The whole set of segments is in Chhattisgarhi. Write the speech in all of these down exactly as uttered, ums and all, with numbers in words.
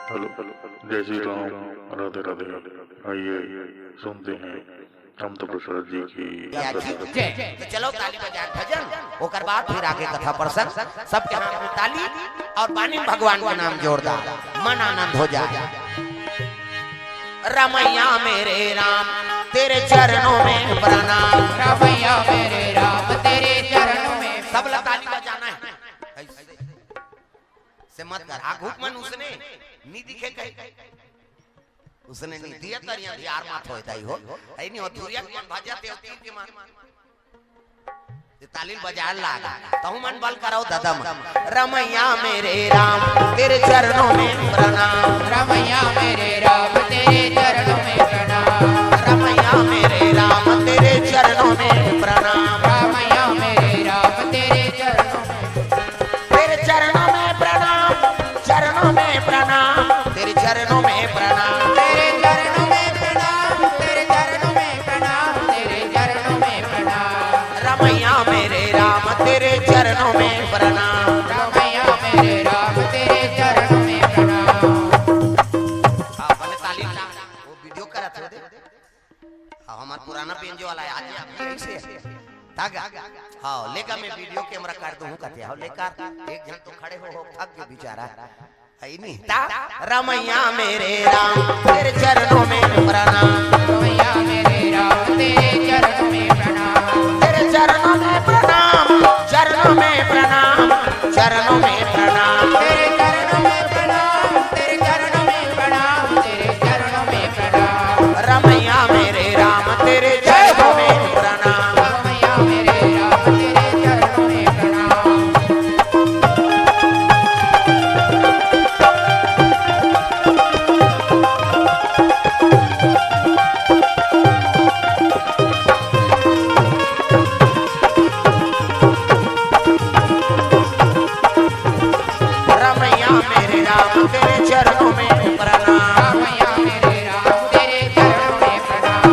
हेलो, जय श्री राम, राधे राधे। आइए, सुनते हैं कामता प्रसाद जी की या जी। जय। तो चलो ताली बजाएं, भजन, ओकर बाद फिर आगे कथा प्रसंग। सबके हाथ में ताली और बानी में भगवान के नाम जोरदार, मन आनंद हो जाए। रमैया मेरे राम, तेरे चरणों में प्रणाम। रमैया मेरे राम, तेरे चरणों में। सब ला ताली बजाना है। ऐसे से मत कर, आगू मन उसने नी दिखे कहीं। उसने नी दिया तरिया धियार मात होय ताई हो। है नी हो धुरिया के मन भजा ते तीर के मन। ते ताली बजाए लाग। तहु मन बल करो ददम। रमैया मेरे राम, तेरे चरणों में प्रणाम। रमैया मेरे राम, तेरे चरणों में प्रणाम। रमैया मेरे राम, तेरे चरणों में प्रणाम। रमैया मेरे राम, तेरे चरणों में। तेरे चरणों में प्रणाम, चरणों में प्रणाम, तेरे चरणों में प्रणाम। तेरे चरणों में प्रणाम, तेरे चरणों में प्रणाम, तेरे चरणों में प्रणाम। रमैया मेरे राम, तेरे चरणों में प्रणाम। रमैया मेरे राम, तेरे चरणों में प्रणाम। हाँ, भले ताली ना, वो वीडियो करत हो दे। हाँ, हमार पुराना बेंजो वाला है, आज ये अभी ऐसे है। तागा। हाँ, लेका मैं वीडियो कैमरा कर दूँ, कहते हो, लेकर एक जन तो खड़े हो, हो, थक गए बेचारा। है नहीं? ता, रमैया मेरे राम, तेरे चरणों में प्रणाम। रमैया मेरे राम, तेरे चरणों में प्रणाम। तेरे चरणों में प्रणाम, चरणों में प्रणाम, चरणों में प्रणाम। तेरे चरणों में प्रणाम, तेरे चरणों में प्रणाम, तेरे चरणों में प्रणाम। रमैया मेरे राम, तेरे चरणों में प्रणाम। रमैया मेरे राम, तेरे चरणों में प्रणाम। रमैया मेरे राम, तेरे चरणों में प्रणाम। रमैया मेरे राम, तेरे चरणों में प्रणाम।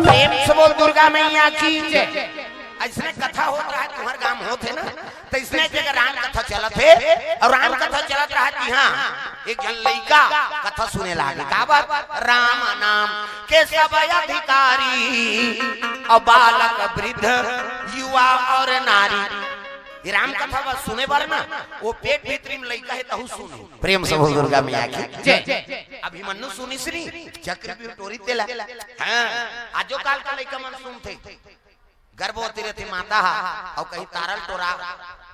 प्रेम से बोल दुर्गा मैया की जय। अइसने कथा होत रहा, तुम्हर गांव होत हे ना, त अइसने एक जगह राम कथा चलत हे, अउ राम कथा चलत रहा कि हाँ, एक झन लइका कथा सुने लागे। काबर? राम नाम के सब अधिकारी, अउ बालक वृद्ध युवा अउ नारी। ये राम कथा बस सुने बर ना, वो पेट भीतरी में लइका हे, तहू सुने। प्रेम से बोल दुर्गा मैया की जय। अभिमन्यु सुनिस नी, चक्रव्यूह टोरी तेला। हाँ, आजो काल के लइका मन सुनथे। गर्भवती रहिथे माता हा, अउ कहीं तारल टोरा,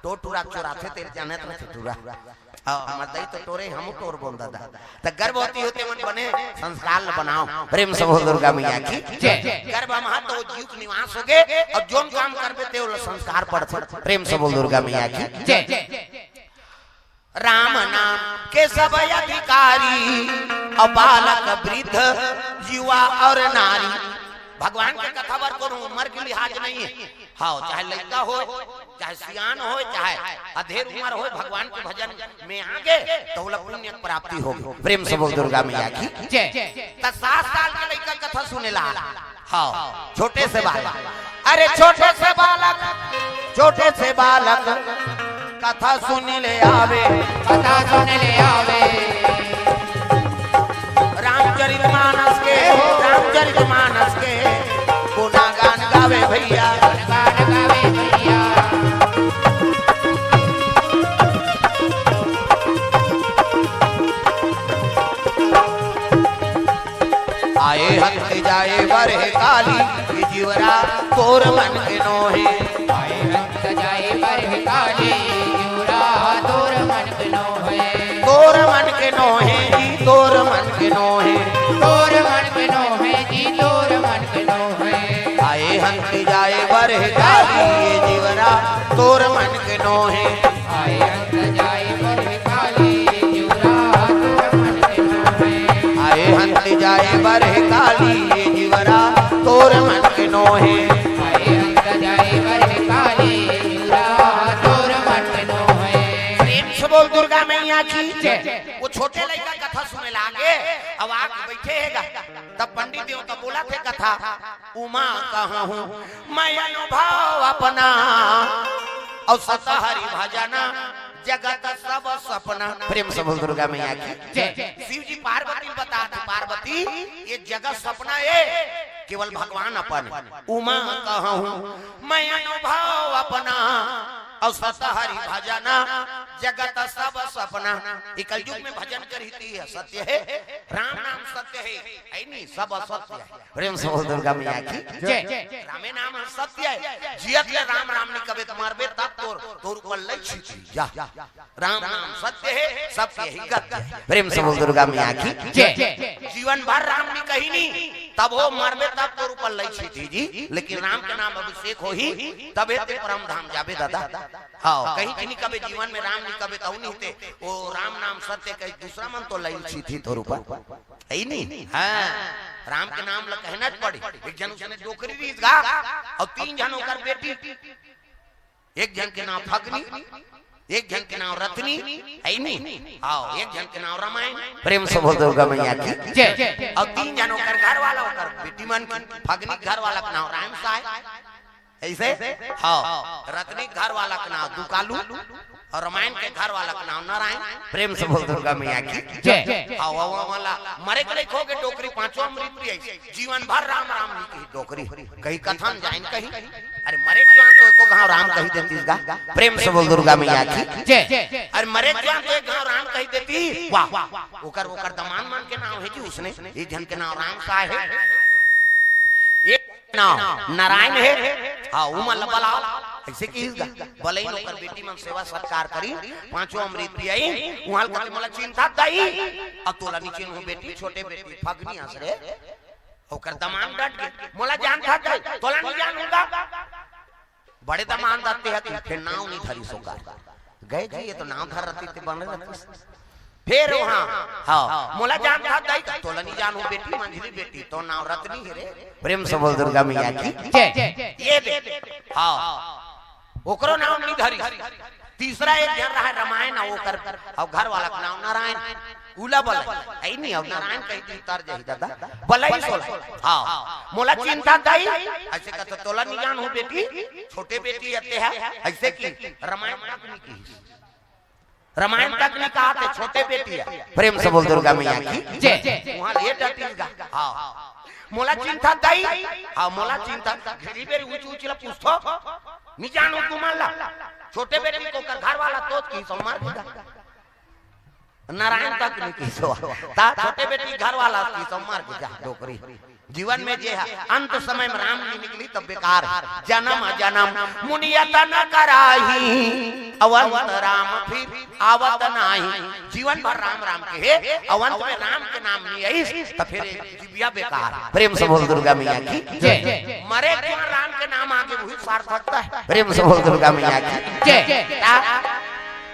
टोर टुरा चोराथे, तेरे जाने तो नहीं टुरा। अउ हमर दाई तो टोरे, हमू टोर बोल दादा। त गर्भवती होते मन बने संस्कार ल बनाओ। प्रेम से बोल दुर्गा मैया की जय। गर्भ म हा तो जीव के निवास होगे, अउ जोन काम करबे ते ओला संस्कार पड़थे। प्रेम से बोल दुर्गा मैया की जय। राम नाम के सब अधिकारी, अउ बालक वृद्ध युवा अउ नारी। भगवान के कथा बर कोनो उम्र के लिहाज नहीं है। हाँ, चाहे लइका हो, चाहे सियान हो, चाहे अधेर उम्र हो, भगवान के भजन में आगे तो ओला पुण्य प्राप्ति होगी। प्रेम से बोल दुर्गा मैया की जय। त सात साल के लइका कथा सुनेला। हाँ, छोटे से बालक। अरे छोटे से बालक, छोटे से बालक कथा सुन ले आवे। कथा सुन ले आवे। रामचरित मानस के, रामचरित मानस के गुणगान गावे भैया। गुणगान गावे भैया। आए हंत जाए बरह काली, ये जीवरा तोर मन के नोहे। आए हंत जाए बरह काली, ये जीवरा तोर मन के नोहे। तोर मन के नोहे जी, तोर मन के नोहे। तोर मन के नोहे जी, तोर मन के नोहे। आए हंत जाए बरह काली, ये जीवरा तोर मन के नोहे। आए हंत जाए बरह काली, ये जीवरा तोर मन के नोहे। आए हंत जाए बरह काली, ये जीवरा तोर मन के नोहे। आए हंत जाए बरह काली, ये जीवरा तोर मन के नोहे। प्रेम से बोल दुर्गा मैया की जय। वो छोटे लइका कथा सुने लागे, अब आके बैठे हेगा, तब पंडित देवता बोलथे कथा। उमा कहूँ मैं अनुभव अपना, अउ सत हरि भजना जगत सब सपना। प्रेम से बोल दुर्गा मैया की जय। शिव पार्वती, ये जगत सपना ए, केवल भगवान अपन। उमा कहूँ मैं अनुभव अपना, अउ सत हरि भजना, जगत सब सपना। ये कलयुग में भजन करित हे, सत्य हे, राम नाम सत्य हे, हे नी, सब असत्य हे। प्रेम से बोल दुर्गा मैया की। जय। रामे नाम सत्य हे, जियत ले राम राम नी कबे त मरबे तब तोर, तोर ऊपर लई छिटी, जा। राम नाम सत्य हे, सबके ही गत्य हे। प्रेम से बोल दुर्गा मैया की। जय। जीवन भर राम नी कही नी, तभो मरबे तब तोर ऊपर लई छिटी जी, लेकिन राम के नाम अभिषेक होही, तभे ते परम धाम जाबे दादा। हाँ, कहीं कि नी कबे जीवन में राम नी कबे तउ नी ते, ओ राम नाम सत्य कही दूसरा मन तो लई छिटी तोर ऊपर। हे नी? हाँ, राम के नाम ल कहना पड़ी। एक झन उसने डोकरी रिहिस गा, अउ तीन झन ओकर बेटी, एक झन के नाम फगनी, एक झन के नाम रतनी, हे नी? हाँ, एक झन के नाम रमायन। प्रेम से बोल दुर्गा मैया की। जय। अउ तीन झन ओकर घर वाला, ओकर बेटी मन के, फगनी के घर वाला के नाम राम साय। अइसे? हाँ, रतनी के घर वाला के नाम दुकालू, अउ रमायन के घर वाला के नाम नारायण। प्रेम से बोल दुर्गा मैया की। जय। हाँ, वो, वो वाला मरे के लइक होगे डोकरी, पांचों अमृत पियाइस। जीवन भर राम राम नी कही डोकरी, कहीं कथा म जाए न कही। अरे मरे के जुआन तो एको घांव राम कही देतिस गा। प्रेम से बोल दुर्गा मैया की। जय। अरे मरे के जुआन तो एक घांव राम कही देतिस। वाह, ओकर, ओकर दमांद मन के नाम हे जी उसने, एक झन के नाम राम साय हे, एक नाम नारायण हे। हाँ, उमा ल बलाव, अइसे किहिस गा। बलइन ओकर बेटी मन सेवा सत्कार करी, पांचों अमृत पियाई, उहां ल कथे मोला चिन्हथस दाई, अउ तोला नी चिन्हूं बेटी, छोटे बेटी फगनी अस रे। ओकर दमांद डट गे, मोला जानथस दाई, तोला नी जानहूं गा। बड़े दमांद आते हैं कि फेर नाव नी धरिस ओकर। गय जी, ये तो नाव धर रहतिस ते बने रहतिस। फेर उहां, हाँ, मोला जानथस दाई, तोला नी जानहूं बेटी, मंझली बेटी, तोर नाव रतनी हे रे। प्रेम से बोल दुर्गा मैया की। जय। ये दे, हाँ, ओकरो नाव नी धरिस। तीसरा एक झन रहय रमायन, अउ ओकर, अउ घर वाला के नाव नारायण। उला बलई, हे नी, अउ नारायण कही दिही तर जाही दादा। बलई सोला। हाँ, मोला चिन्हथस दाई, अइसे कथे तोला नी जानहूं बेटी, छोटे बेटी अते हे, अइसे कि रमायन तक नी किहिस। रमायन तक नी कहाथे, छोटे बेटी हे। प्रेम से बोल दुर्गा मैया की। जय। उहां ले डटिस गा। हाँ। मोला चिन्हथस दाई? हाँ, मोला चिन्हथस। घेरी बेरी ऊंच ऊंच ला पूछथों। नी जानहूं तुमन ला। छोटे बेटी के ओकर घर वाला तोत किहिस अउ मर गे गा। नारायण तक नी किहिस। ता छोटे बेटी घर वाला किहिस अउ मर गे गा डोकरी। जीवन में जे हे, अंत समय में राम नी निकलिस तब बेकार हे। जनम जनम मुनि यतन कराही, अउ अंत राम फिर आवत नाही। जीवन भर राम राम कहे, अउ अंत में राम के नाम नी आइस, त फेर जिविया बेकार। प्रेम से बोल दुर्गा मैया की। जय। मरे के जुआन राम के नाम आगे, उही सार्थकता हे। प्रेम से बोल दुर्गा मैया की। जय। ता,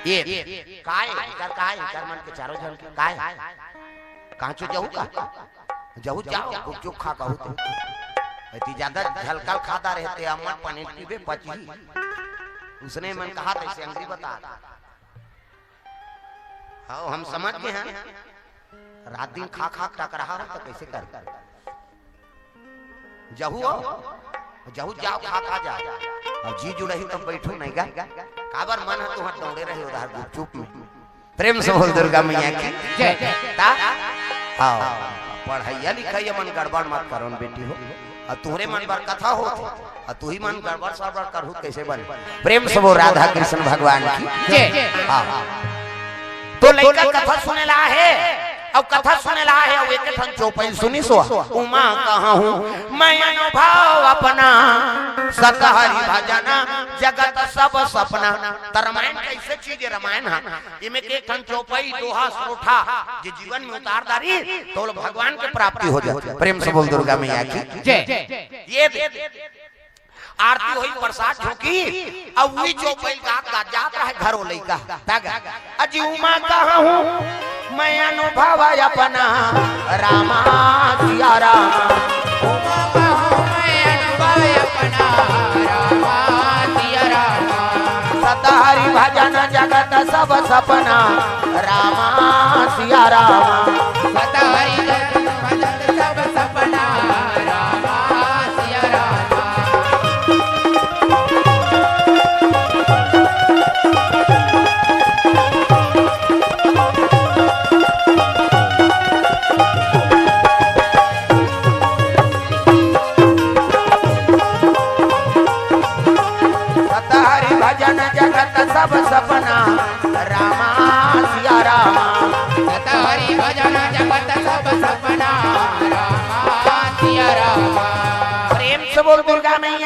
ये, काय, इकर काय, इकर मन के चारों झन के काय? कहाँ चो जाहू का? जाहू जाव, गुपचुप खा कहू तो। अति ज्यादा झलकल खादा रहे ते अमन पनीर पीबे पचही। उसने मन कहा तइसे अंगरी बता। हाँ, हम समझ गे हन। रात दिन खा खा टकराहा हो त कइसे कर? जाहू हो, जाहू जाव खा खा जा। अब जी जुड़ही त बइठू नहीं गा। काबर मन ह तुहर दौड़े रहे उधार गुपचुप में। प्रेम से बोल दुर्गा मैया की। जय। ता? हाँ। पढ़इया लिखइया मन गड़बड़ मत करन बेटी हो। अउ तुहरे मन बर कथा होत हे, अउ तुही मन गड़बड़ सड़बड़ करहू कइसे बने? प्रेम से बोल राधा कृष्ण भगवान की। जय। हाँ। तो लइका कथा सुने ला हे, अउ कथा सुने ला हे, अउ एक ठन चौपाई सुनिस ओ, उमा कहूँ मैं अनुभव अपना, सत हरि भजन जगत सब सपना। त रमायन कइसे चीज हे रमायन हा? एमे के एक ठन चौपाई, दोहा, सोरठा, जे जीवन में उतार डारही, त ओला भगवान के प्राप्ति हो जाथे। प्रेम से बोल दुर्गा मैया की। जय। ये दे। आरती होही, प्रसाद झोंकही, अउ उही चौपाई गात गात जात रहय घर ओ लइका। तग अजी उमा कहूँ मैं अनुभव अपना, रामा सिया रामा। उमा कहूँ मैं अनुभव अपना, रामा सिया रामा। सत हरि भजन जगत सब सपना, रामा सिया रामा। सत हरि भजन सब सपना, रामा सिया रामा।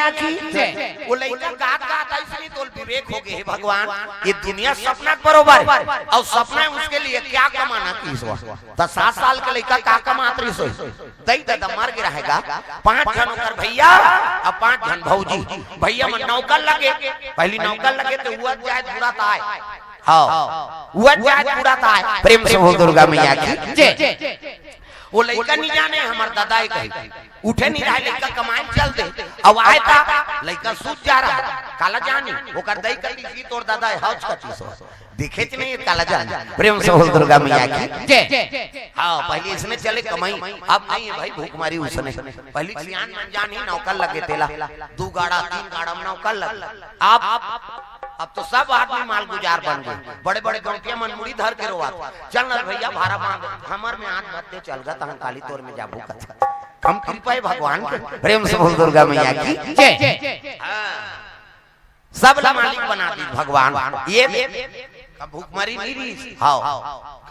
की जय। वो लइका गात गात अइसने तोल विवेक हो गे, "हे भगवान, ये दुनिया सपना के बरोबर है, और सपना है, उसके लिए क्या कमाना?" कहिस वो। त सात साल के लइका का कमात रहिस होही? दई ददा मर गे रहेगा, पांच झन ओकर भैया, अब पांच झन भौजी। भैया मन नौकर लगे, पहली नौकर लगे त उवत जाए बुढ़त आए। हाँ, उवत जाए बुढ़त आए। प्रेम से बोल दुर्गा मैया की जय। वो लइका नहीं जाने, हमर ददा ही कही, उठे नहीं रहे, लइका कमाए चल दे। अब आए ता, लइका सूत जा रहा, काला जानी, ओकर दई कती सी तोर ददा है, हौच कती सो। देखे च नहीं, काला जानी। प्रेम से बोल दुर्गा मैया की जय। हाँ, पहले इसने चले कमाई, अब नहीं है भाई, भूख मारी उसने। पहली सियान मन जान ही नौकर लगे तेला, दू गाड़ा, तीन गाड़ा में नौकर लगे। अब, अब तो सब आदमी मालगुजार बन गए। बड़े-बड़े गौंटिया मन मुड़ी धर के रोवत, "चल न भैया, भारा बांध, हमर में आंच भर दे, चल गा, तहन काली तोर में जाबू कथे।" कम कृपा है भगवान के। प्रेम से बोल दुर्गा मैया की जय। हाँ। सब ला मालिक बना दी भगवान। ये अब भूख मरी नहीं रही। हाँ।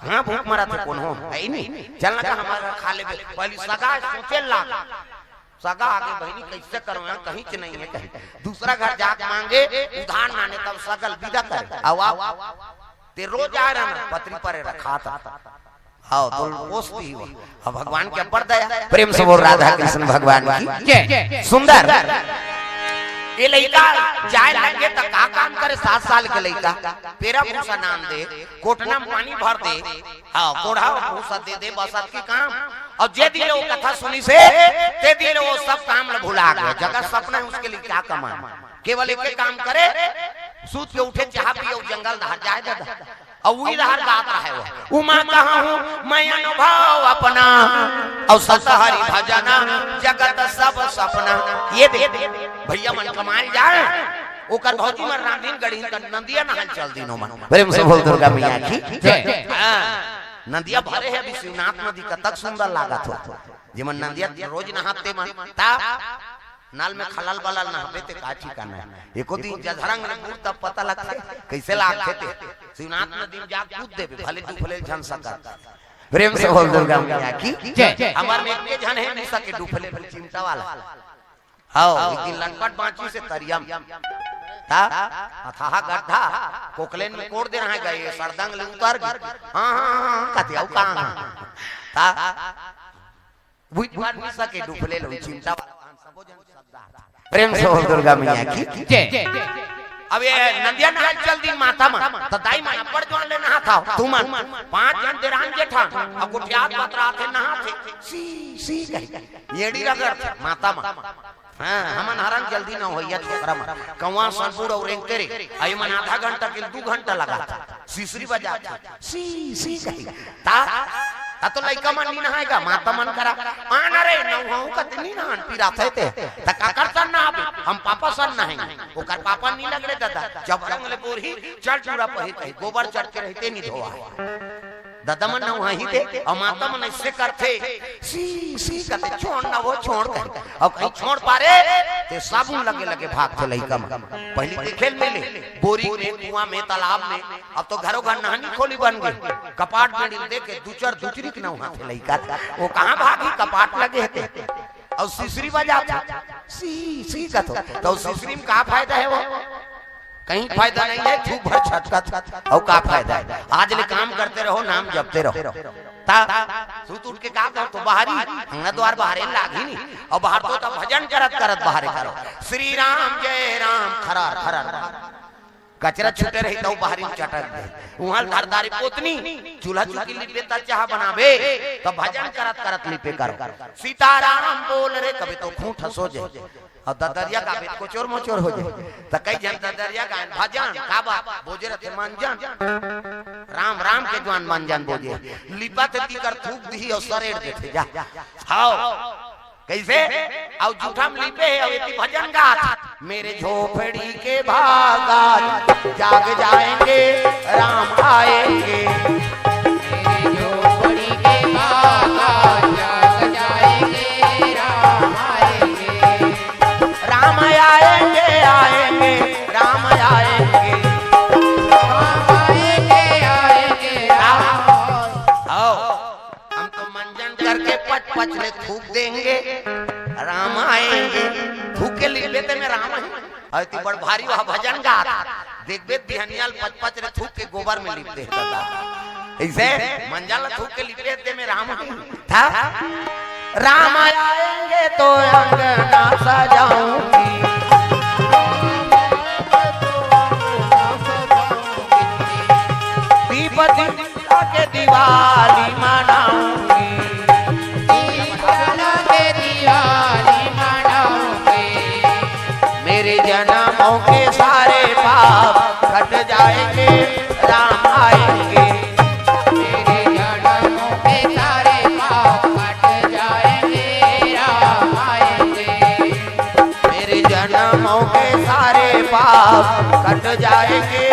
कहाँ भूख मरा था, कौन हो? है ही नहीं। चल न का हमारा खा ले। पहली सगा सोचे लाग। सगा आगे बहिनी कैसे करो, यहाँ कहीं च नहीं है कहीं। दूसरा घर जाके मांगे, उधार नाने तब सगल विदा करे। अब आप ते रोज आ रहा ना, पतरी परे रखा था। हाँ, तो पोस दी हुआ। अब भगवान के अब्बर दया। प्रेम से बोल राधा कृष्ण भगवान की जय। सुंदर। ये लइका जाए लगे त का काम करे, सात साल के लइका, पेरा भूसा नान दे, कोटना में पानी भर दे, हाँ, कोढ़ा भूसा दे दे, बस अतकी काम। और जे दिन वो कथा सुनिस हे, ते दिन वो सब काम ल भुला गया। जगह सपना है, उसके लिए क्या कमाना? केवल एक ही काम करे, सूत के उठे, चाह पिए, जंगल धार जाए दादा। और वही धार गात रहे वो, "उमा कहाँ हूँ मैं अनुभव अपना, और सत हरि भजना जगत सब सपना।" ये दे, भैया मन कमाए जाए, ओकर भौजी मन रांधिन गढ़िन त नंदिया नहाए चल दिनो मन। प्रेम से बोल दुर्गा मैया की जय। हाँ, नंदिया भरे है अभी शिवनाथ नदी, कतक सुंदर लागत हो। जेमन नंदिया रोज नहाते मन, ता नल में खलल बलल नहाबे ते का ठिकाना है। एको दिन जझरंग ले बूर तब पता लगथे, कैसे लागथे ते। शिवनाथ नदी में जा कूद देबे, भले डूबले झन सकत। प्रेम से बोल दुर्गा मैया की जय। हमर में एक झन है निशा के डूबले चिमटा वाला। हाँ, एक दिन लटपट बांची से तरिया में। ता, अथाह गड्ढा, कोकलेन में कोड़ दे रहा है, गए, सरदंग ले उतर गए। हाँ, हाँ, हाँ, हाँ, कते आऊ कहाँ? ता, वही बार निशा के डूबले लो, चिमटा वाला। प्रेम से बोल दुर्गा मैया की जय। अब ये नंदिया नहाए चल दिन माता मन, त दाई मन अब्बड़ जोन ले नहात हव, तुमन पांच झन देरान जेठान, अब गोठियात बतरात हे नहात हे, सी, सी कही, येड़ी रगड़ माता मन। हाँ, हमन हरन जल्दी न होइया छोकरा मन, कौआ सन बूढ़ और एंकरे, अई मन आधा घंटा के दू घंटा लगा, सिसरी बजा, सी, सी कही। ता, ता तो लइका मन नी नहाएगा, माता मन करा। आन रे, नहाऊं कते नी नहान, पिरात हे ते। त काकर सन नहाबे, हम पापा सन नहाएंगे। ओकर पापा नी लग रे दादा, जब रंग ले बोरही, चल चूरा पहिर कही, गोबर चढ़ के रहते नी धोआ। दादा मन नहाही ते, और माता मन ऐसे करते, सी, सी करते, छोड़ ना वो, छोड़ कही। और कहीं छोड़ पारे, ते साबुन लगे लगे भाग थे लइका मन। पहली देखे मिले, बोरी में, कुआं में, तालाब में, अब तो घरों घर नहानी खोली बन गई। कपाट बेड़ी देखे दुचर दुचरी के नहाथे लइका। वो कहाँ भागी, कपाट लगे हे ते। और सिसरी बजाथे। सी, सी कथो। तो सिसरी में का फायदा है वो? कहीं फायदा नहीं है, थूक भर छटकत। और का फायदा है? आज ले काम करते रहो, नाम जपते रहो। ता, सुत उठ के का कहो तो बाहरी, अंगना द्वार बाहरे लागी नी। और बाहर तो तब भजन करत करत बाहरे करो। श्री राम जय राम, खरार, खरार। कचरा छूटे रही त बाहरी में चटक दे। उहाँ ल धरदारी पोतनी, चूल्हा चुकी लिपे त चाह बनाबे, त भजन करत करत लिपे करो। सीताराम बोल रे, कबे तो खूंट हंसो जे। और ददरिया गाबे त कोचोर मोचोर हो जे। त कई झन ददरिया गायन भजन, का बा, बोजे रथे मंजन। राम राम के जवान मंजन बोजे। लिपा थे तीकर थूक दिही और सरेड़ देथे जा। हाव। कैसे? अउ जूठा म लिपे हे, अउ एती भजन गात, मेरे झोपड़ी के भाग आज जाग जाएंगे, राम आएंगे। मेरे झोपड़ी के भाग आज जाग जाएंगे, राम आएंगे। राम आएंगे, आएंगे, राम आएंगे। राम आएंगे, आएंगे, राम। आओ। हम तो मंजन करके पच पच ले थूक देंगे, राम आएंगे। थूक के लिपबे ते में राम आही। अउ ते बड़ भारी वह भजन गात। देखबे बिहनिया ल पच पच रे थूक के गोबर में लिप दे दादा। अइसे मंजा ल थूक के लिपबे ते में राम आही। था? राम आएंगे तो अंगना सजाऊंगी। दीप जला के दिवाली मनाऊंगी। दीप जला के दिवाली मनाऊंगी। मेरे जन्मों के सारे पाप कट जाएंगे, राम आएंगे। मेरे जन्मों के सारे पाप कट जाएंगे, राम आएंगे। मेरे जन्मों के सारे पाप कट जाएंगे,